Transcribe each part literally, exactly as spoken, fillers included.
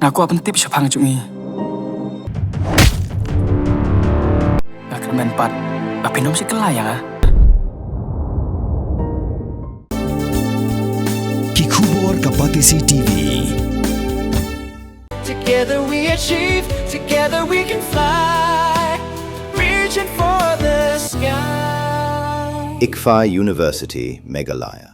Nga kwah pyntip shaphang jong i. Nga kyrmen pat ba phin ym shim kylla ïa nga. Ki khubor ka Batesi T V. Together we achieve, together we can fly, reaching for the sky. ICFAI University, Meghalaya.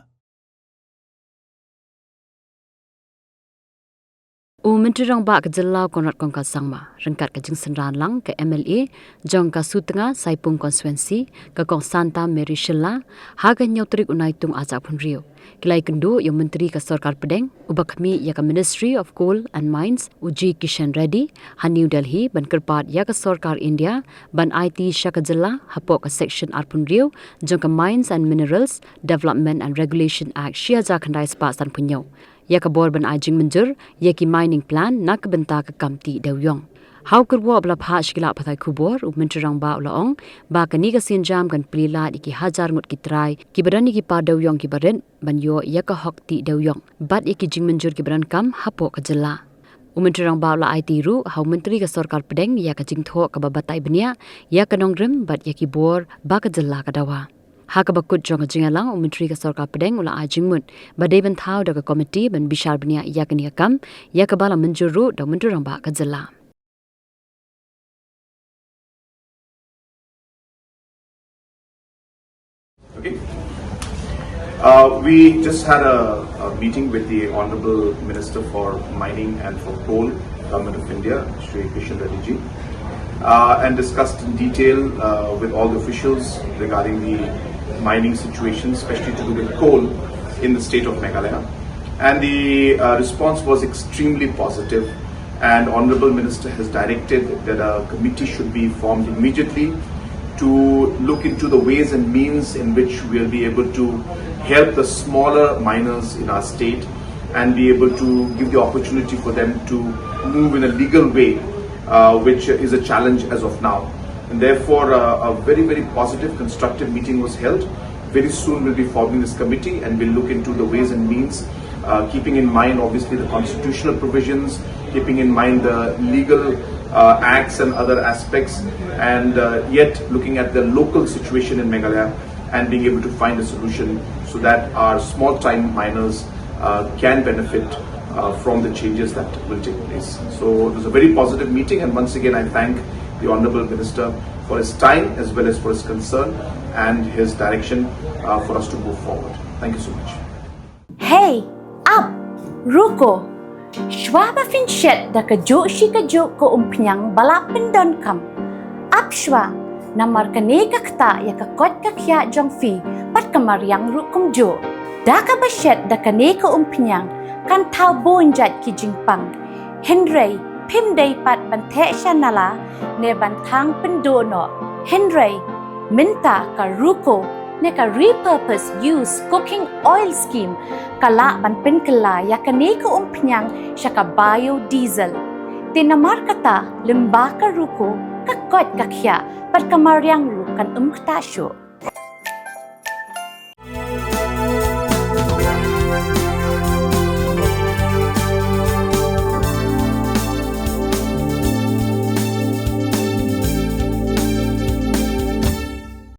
U Myntri Rangbah ka jylla Conrad Kongkal Sangma, ryngkat ka jingsynran lang ka M L A jong ka Sutnga Saipung Constituency, ka Kong Santa Mary Shylla, ha ka hynñiew tarik u Naitung arhajar arphew hynriew, ki la ïakynduh ïa u Myntri ka Sorkar Pdeng, uba khmih ïa ka Ministry of Coal and Mines, u G Kishan Reddy, ha New Delhi, ban kyrpad ïa ka Sorkar India ban aiti sha ka jylla hapoh ka Section arphew hynriew jong ka Mines and Minerals Development and Regulation Act shi hajar khyndai spah sanphew hynñiew, ïa ka bor ban ai jingmynjur ïa ki mining plan na ka bynta ka kam tih dewïong. Ha u kyrwoh ba la phah sha ki lad pathai khubor, u Myntri Rangbah u la ong ba kane ka sienjam kan plie lad ïa ki hajar ngut ki trai kiba don ïa ki par dewïong kiba rit ban ïoh ïa ka hok tih dewïong bad ïa ki jingmynjur kiba donkam hapoh ka jylla. U Myntri Rangbah u la aiti ruh ha u Myntri ka Sorkar Pdeng ïa ka jingthoh kaba batai bniah ïa ka nongrim bad ïa ki bor ba ka jylla ka dawa. Ha kaba kut jong ka jingïalang, u Myntri ka Sorkar Pdeng u la ai jingmut ba dei ban thaw da ka komiti ban bishar bniah ïa kane ka kam, ïa kaba la mynjur ruh da u Myntri Rangbah ka jylla. Okay. Uh, we just had a, a meeting with the Honorable Minister for Mining and for Coal, Government of India, Shri Kishan Reddy ji, uh, and discussed in detail, uh, with all the officials regarding the mining situation, especially to do with coal in the state of Meghalaya. And the, uh, response was extremely positive. And Honorable Minister has directed that a committee should be formed immediately to look into the ways and means in which we'll be able to help the smaller miners in our state and be able to give the opportunity for them to move in a legal way, uh, which is a challenge as of now. And therefore, uh, a very, very positive, constructive meeting was held. Very soon, we'll be forming this committee and we'll look into the ways and means, uh, keeping in mind, obviously, the constitutional provisions, keeping in mind the legal, uh, acts and other aspects, and, uh, yet looking at the local situation in Meghalaya and being able to find a solution so that our small time miners, uh, can benefit, uh, from the changes that will take place. So it was a very positive meeting, and once again, I thank the Honorable Minister for his time as well as for his concern and his direction, uh, for us to move forward. Thank you so much. Hey, ap, ruko. Shuwa ba phin shet da kajuh shi kajuh ka umphniang ba la pyndonkam, ap shuwa, namar kane ka ktah ïa ka koit ka khiah jong phi bad ka mariang ruh kumjuh. Da kaba shet da kane ka umphniang kan thaw bun jait ki jingpang. Hynrei phim dei pat ban theh sha nala ne ban thang pynduh noh. Hynrei mynta ka ruko ne ka repurpose use cooking oil scheme ka lah ban pynkylla ïa kane ka umphniang sha ka biodiesel. Te namar kata, lyngba ka ruko, ka koit ka khiah bad ka mariang ruh kan ym ktah shuh.